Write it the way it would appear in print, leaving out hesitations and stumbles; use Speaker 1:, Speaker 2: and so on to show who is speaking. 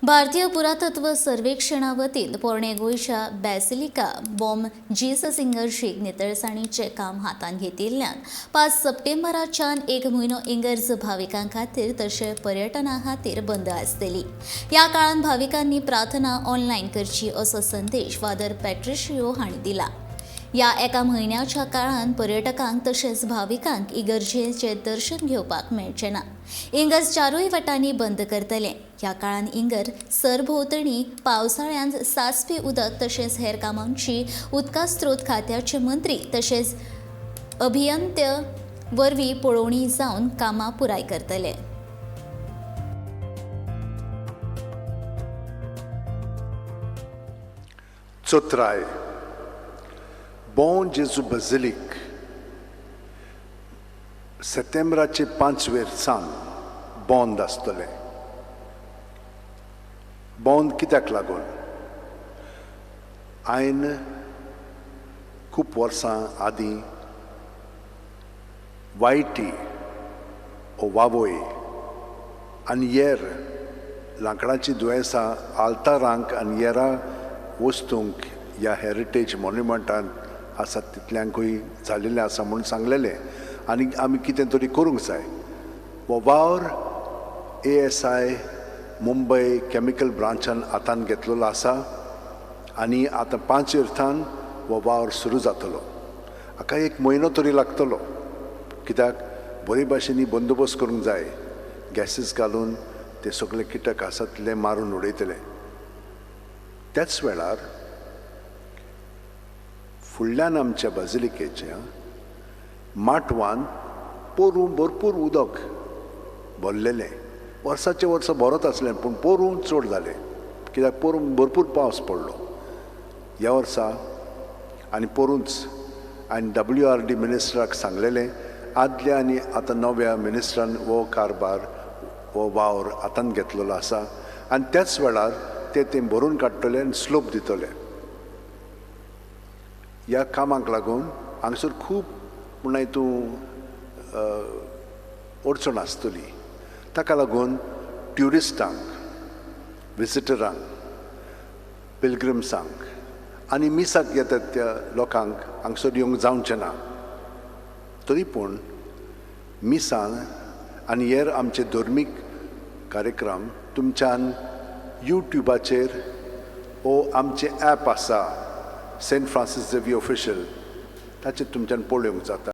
Speaker 1: भारतीय पुरातत्व सर्वेक्षणा वतीन पोरणे गोंयच्या बॅसिलिका बॉम जीसस इंगर्जीक नितळसाणीचें काम हातांत घेतिल्ल्यान 5 सप्टेंबराच्यान एक म्हयनो इंगर्ज भाविकां खातीर तशें पर्यटना खातीर बंद आसतली. ह्या काळांत भाविकांनी प्रार्थना ऑनलायन करची असो संदेश फादर पॅट्रिशियो हांणी दिला. ह्या एका म्हयन्याच्या काळांत पर्यटकांक तशेंच भाविकांक इगर्जेचें दर्शन घेवपाक मेळचें ना. इंगर्ज चारूय वटांनी बंद करतले. ह्या काळांत इंगर सरभोंवतणी पावसाळ्यांत सांचपी उदक तशेंच हेर कामांची उदका स्त्रोत खात्याचे मंत्री तशेंच अभियंत्या वरवीं पळोवणी जावन कामां पुराय करतले.
Speaker 2: चोत्राय, बों जेजू बझिलीक सेप्टेंबराचे 5वेर सान बंद आसतलें. बंद कित्याक लागून? हांवें खूब वर्सां आदीं वायटी ओ वावय आनी हेर लांकडाचीं दुयेंसां आल्तारांक आनी हेरां वस्तूंक ह्या हेरिटेज मॉन्युमेंटान आसा तितल्यांकूय जालेलें आसा म्हूण सांगलेलें आनी आमी कितें तरी करूंक जाय. हो वावर ASI Mumbai chemical ब्रांचान हातान घेतलेलो आसा आनी आतां 5 अर्थान हो वावर सुरू जातलो. हाका एक म्हयनो तरी लागतलो, कित्याक बरे भाशेन बंदोबस्त करूंक जाय. गॅसीस घालून ते सगळे किटक आसा तितले मारून उडयतले. त्याच वेळार फुडल्यान आमच्या बाजिलिकेच्या माटवान पोरूं भरपूर उदक भरलेलें. वर्साचें वर्स भरत आसलें पूण पोरूं चड जालें, कित्याक पोरूं भरपूर पावस पडलो. ह्या वर्सा आनी पोरूंच आनी WRD मिनिस्टराक सांगलेलें, आदल्या आनी आतां नव्या मिनिस्टरान हो कारभार हो वावर हातांत घेतलेलो आसा आनी त्याच वेळार ते तें भरून काडटले आनी स्लोप दितले. ह्या कामाक लागून हांगसर खूब म्हण तूं अडचण आसतली. ताका लागून ट्युरिस्टांक, विजिटरांक, पिलग्रिम्सांक आनी मिसाक येतात त्या लोकांक हांगसर येवंक जावचें ना. तरी पूण मिसान आनी हेर आमचे धर्मीक कार्यक्रम तुमच्यान यूट्यूबाचेर ओ आमचें ॲप आसा सेंट फ्रांसीस झेवियर ऑफिशियल ताचेर तुमच्यान पळोवंक जाता.